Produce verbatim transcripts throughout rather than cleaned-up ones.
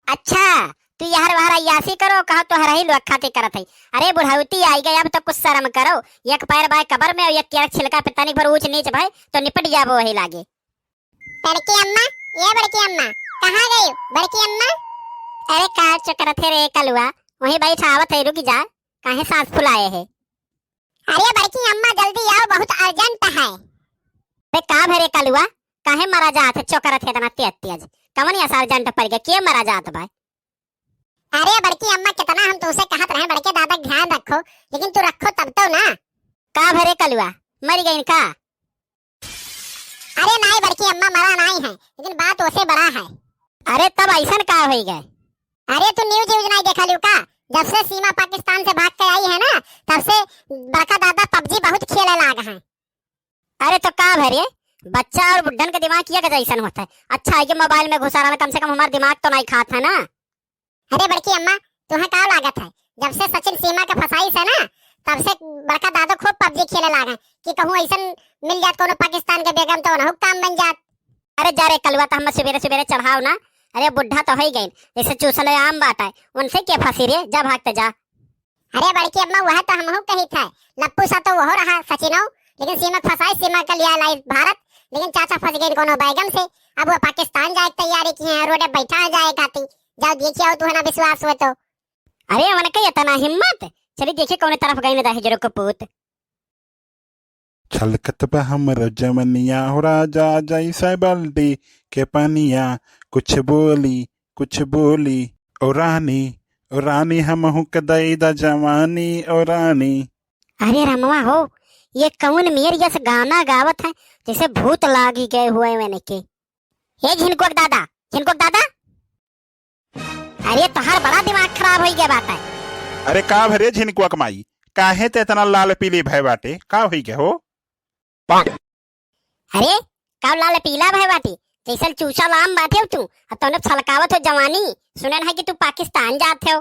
अच्छा, तू यहर वहर अय्यासी करो, कहो तोहरही लोग खातिर करत है। अरे बुढ़ौती आइ गए, अब तो कुछ शर्म करो। एक पैर बाय कबर में और एक केरा छिलका पे तनिक भर ऊंच नीच भय तो निपट जाबो वही लागे। बड़की अम्मा, ए बड़की अम्मा, कहाँ गई बड़की अम्मा? अरे का चकरत है रे कलुआ, वहीं बैठ आवत है, रुक जा, काहे सांस फुलाए है? अरे बड़की अम्मा जल्दी आओ, बहुत urgent है। अरे का भरे कलुआ, काहे मरा जात है, चकरत है इतना तेज तेज, कवन ऐसा urgent पड़ गया, के मरा जात बा? अरे बड़की अम्मा, कितना हम तुमसे कहत रहे बड़के दादा का ध्यान रखो, लेकिन तू रखो तब तो ना। का भरे कलुआ, मरी गई का? अरे नाई बड़की अम्मा, मरा नाई है, लेकिन बात ओसे बड़ा है। अरे तब ऐसन का होई गए? अरे तू news व्यूज नाई देखा लियो का? जब से सीमा पाकिस्तान से भाग के आई है ना, तब से बड़का दादा PUBG बहुत खेले लाग हैं। अरे तो का भरे, बच्चा और बुढ़न के दिमाग किया के जैसन होता है। अच्छा है कि mobile में घुसा रहा, कम से कम हमार दिमाग तो नाई खात है ना। अरे बड़की अम्मा, तुहे का लागत है, जब से सचिन सीमा के फंसाई से ना, तब से बड़का दादा खूब PUBG खेले लागे कि कहूँ ऐसन मिल जात कोनो पाकिस्तान के बेगम तो उनहु काम बन जात। अरे जा रे कलुआ, तो हम सुबेरे सुबेरे चढ़ाओ ना। अरे बुढ़ा तो होई गइन, जैसे चूसले आम बाटा है, उनसे के फंसी रे, जा भागते जा। अरे बड़की अम्मा, वह तो हमहू कही था, लप्पू सा तो वह रहा सचिनो, लेकिन सीमा फंसाई, सीमा के लिया लाई भारत, लेकिन चाचा फंस गए कोनो बैगम से। अब वो पाकिस्तान जाए के तैयारी किए हैं, रोडे बैठा है जाए खाती। जाओ देखिए, आओ तू है ना विश्वास हुए तो। अरे उनके इतना हिम्मत, चली देखिए कौन तरफ गई ना दहेजरो को पूत। छलकत बा हमर जवनिया हो राजा, जैसे बाल्टी के पनिया, कुछ बोली, कुछ बोली। ओ रानी, ओ रानी, हमहू के दई दा जवानी, ओ रानी। अरे रमवा हो, ये कौन मेर यस गाना गावत है, जैसे भूत लागी गए हुए मैंने के। हे झिनकुक दादा, झिनकुक दादा। अरे तोहार बड़ा दिमाग खराब होई गया बात है। अरे का भरे झिनकुआ के माई, काहे ते इतना लाल पीली भय बाटे, का होई गया हो? अरे का लाल पीला भय बाटे, जैसन चूसा लाम बाटे हो तू, और तौने छलकावत हो जवानी, सुनन है कि तू पाकिस्तान जात हो।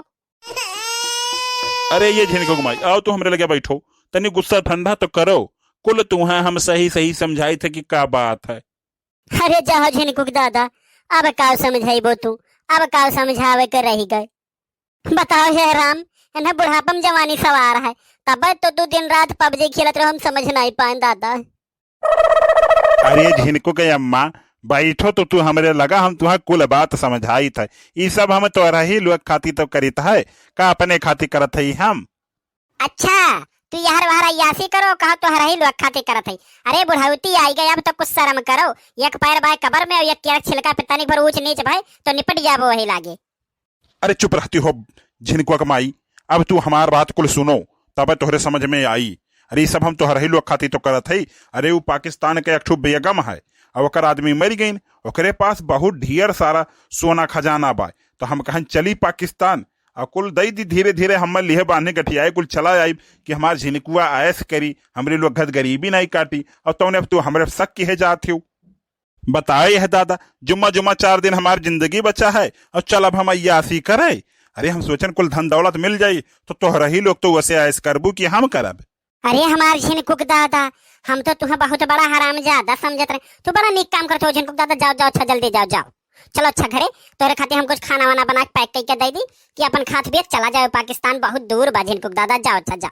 अरे ये झिनकुआ के माई, आओ तू हमरे लगे बैठो, तनी गुस्सा ठंडा तो करो, कुल तुहा हम सही सही समझाई थे कि का बात है। अरे जाओ झिनकुक दादा, अब का समझाइबो तू, अब का समझावे के रही गए। बताओ हे राम, इन्हें बुढ़ापा में जवानी सवार है, तब तो तू दिन रात PUBG खेलत रहो, हम समझ नहीं पाए दादा। अरे झिनकुक अम्मा, बैठो तो तू हमरे लगा, हम तुहा कुल बात समझाई थे। ई सब हम तोहरा ही लोग खाती तो करित है, का अपने खाती करत है हम? अच्छा, तू यहर वहर अय्यासी करो, कहो तोहरा ही लोग खातिर करत है। अरे बुढ़ौती आई गई, अब तो कुछ शर्म करो। एक पैर बाय कबर में और एक केरा छिलका पे तनिक भर ऊंच नीच भय तो निपट जाबो वही लागे। अरे चुप रहती हो झिनकुआ के माई, अब तू हमार बात कुल सुनो, तब तोहरे समझ में आई। अरे ई सब हम तोहरा ही लोग खातिर तो करत है। अरे वो पाकिस्तान के एक ठो बेगम है, और ओकर आदमी मर गईन, ओकरे पास बहुत ढेर सारा सोना खजाना बा, तो हम कहन चली पाकिस्तान, आ कुल दई दी धीरे धीरे, हम लिहे बान्हे गठियाए कुल चला आइब कि हमार झिनकुआ ऐश करी, हमरे लोग घर गरीबी नहीं काटी। और तौने अब तू हमरे शक किहे जात हो। बताए है दादा, जुम्मा जुम्मा चार दिन हमार जिंदगी बचा है, और चल अब हम अय्यासी करे। अरे हम सोचन कुल धन दौलत मिल जाई, तो तोहरा ही लोग तो वैसे ऐश करबू कि हम करब। अरे हमार झिनकुक दादा, हम तो तुहे बहुत बड़ा हरामजादा समझत रहे। तू बड़ा नीक काम करत हो झिनकुक दादा, जाओ, जाओ, अच्छा जल्दी जाओ, जाओ। चलो अच्छा घरे, तोरे खातिर हम कुछ खाना वाना बना के pack करके दे दी कि अपन खात पियत चला जाओ पाकिस्तान, बहुत दूर बा झिनकुक दादा, जाओ अच्छा जाओ।